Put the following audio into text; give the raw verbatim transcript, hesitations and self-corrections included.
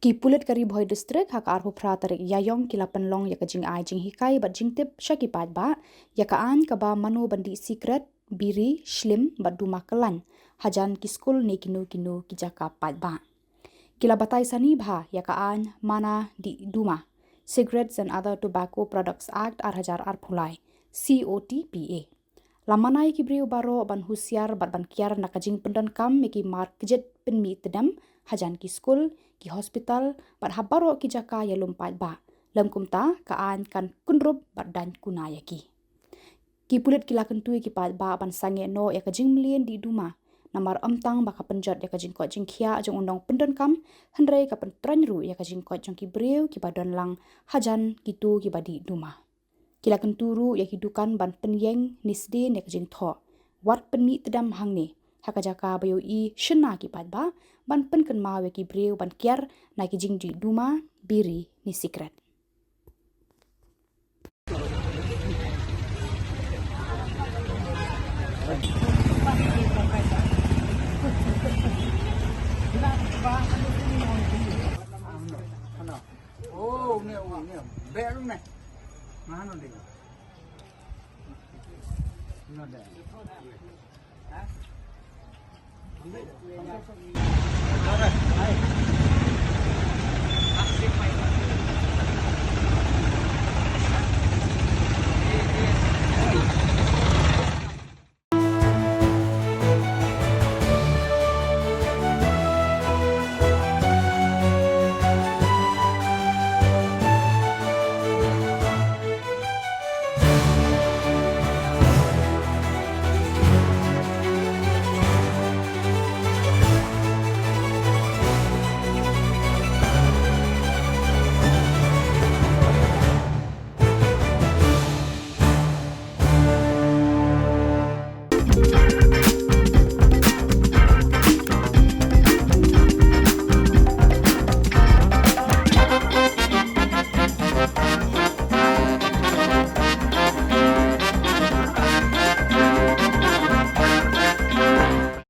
Ki pulit ka Ri Bhoi District ha ka arphew phra tarik Ïaïong ki la pynlong ïa ka jingai jinghikai bad jingtip sha ki paidbah ïa ka aiñ kaba mano ban dih sikret, biri, slim bad duma kyllain hajan ki skul ne kino kino ki jaka paidbah. Ki la batai sani bha ïa ka aiñ Mana Dih Duma, Cigarettes and Other Tobacco Products Act ar hajar arphew lai, C O T P A. La mana ïa ki briew baroh ban husiar bad ban kiar na ka jingpyndonkam ïa ki mar kjit pynmih tdem hajan ki skul, ki hospital bad ha baroh ki jaka ïalum paidbah. Lym kumta ka aiñ kan kynrup bad daiñ kuna ïa ki. Ki pulit ki la kyntu ïa ki paidbah ban sangeh noh ïa ka jingmlien dih duma, namar ym tang ba ka pynjot ïa ka jingkoit jingkhiah jong u nongpyndonkam, hynrei ka pyntraiñ ruh ïa ka jingkoit jong ki briew kiba don lang hajan kito kiba dih duma. Ki la kyntu ruh ïa ki dukan ban pynïeng ne sdien ïa ka jingthoh, wat pynmih tdem hangne, ha ka jaka ba ïohi shynna ki paidbah, ban pynkynmaw ïa ki briew ban kiar na ki jingdih duma, biri ne sikret. Oh, ne, oh, ne. Bek lu ne. Mana dia? No dia.